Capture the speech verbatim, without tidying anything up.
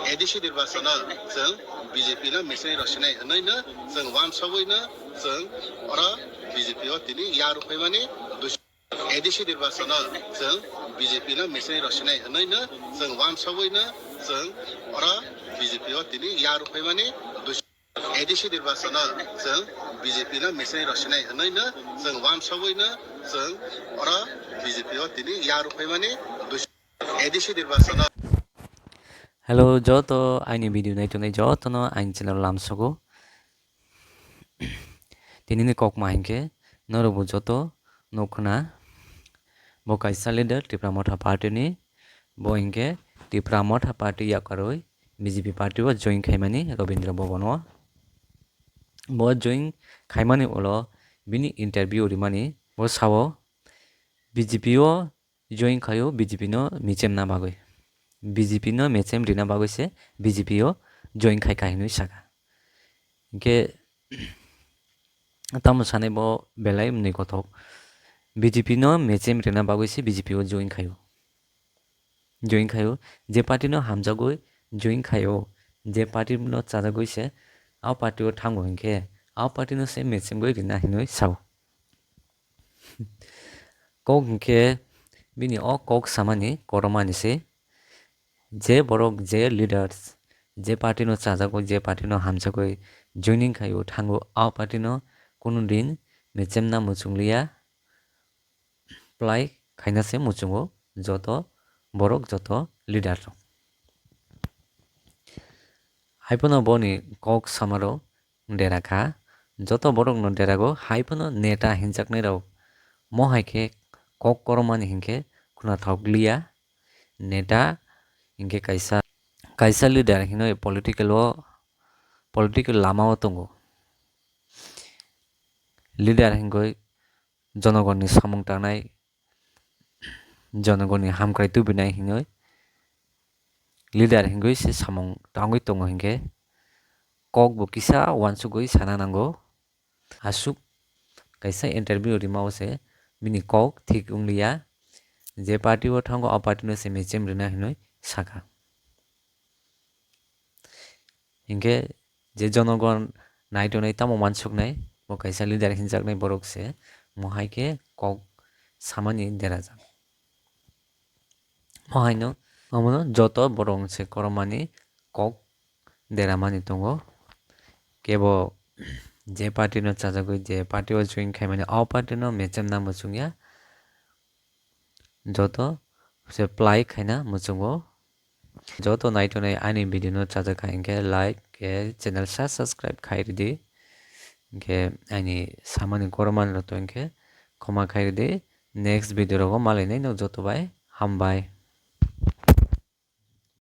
A D C nirbachano chwng B J P no mecheng rw sinai hwnwi no chwng uansugwi no chwng oro B J P o tini yarwk phaimani. A D C nirbachano chwng B J P no mecheng rw sinai hwnwi no chwng uansugwi no chwng oro B J P o tini yarwk phaimani. A D C nirbachano chwng B J P no mecheng rw sinai hwnwi no chwng uansugwi no chwng oro B J P o tini yarwk phaimani. A D C nirbachano. Hello, joto aini video naitongnai jotono aini channel lamsogo. Tinini kokma hinkhe norokbo joto nukhuna, bo kaisa leader Tipra Motha Party ni, bo hinkhe Tipra Motha Party yakarwi B J P party o join khaimani Rabindra Bhavan o. Bo join khaimani ulo bini interview rimani bo sao B J P o join khaio B J P no mechemna bagwi. B J P no mechem rina bagwi se B J P o join khai kha hinwi saka. Hinkhe tamo sanai bo belai mwnwi kothok. B J P no mechem rina bagwi se B J P o join khaio. Join khaio, je party no hamjagwi join khaio, je party no chajagwi se a party o thango hinkhe a party no se mechemgwi rina hinwi sao. Kok hinkhe bini o kok samani koromani se, je borok, je leaders, je party no chajagwi, je party no hamjagwi joining khaio thango, a party no kunu din mechemna muchungliya, play khaina se muchungo joto borok, joto leader rok. Haiphano boni kok samarok dera kha, joto borok no derago, haiphano neta hinjaknai rok mo hai khe kok koromani hinkhe khuna thok liya. Neta hinkhe kaisa, kaisa leader hinwi political o, political lama o tongo. Leader hinkhe jonogonni samung tangnai, jonogonni hamkrai tubinai hinwi leader hinwi se samung tangwi tongo hinkhe kok bo kisa uansugwi sana nango. Aswk kaisa interview rimao se bini kok thik wngliya, je party o thango a party no se mechem rina hinwi saka. Hinkhe je jonogon naitonwi tamo mansuknai, bo kaisa leader hinjaknai borok se, mo hai khe kok samani derajak. Mo haino omono joto borok se koromani kok deramani tongo. Kebo je party no chajagwi, je party o join khaimani, o party no mechem na muchungya. Joto se play khaina muchungo. Joto naitonai ani video no chajak kha hinkhe like khe channel sa subscribe khai ridi. Hinkhe ani samani koromani rok to hinkhe khoma khai ridi. Next video rogo malainai no joto bai hambai.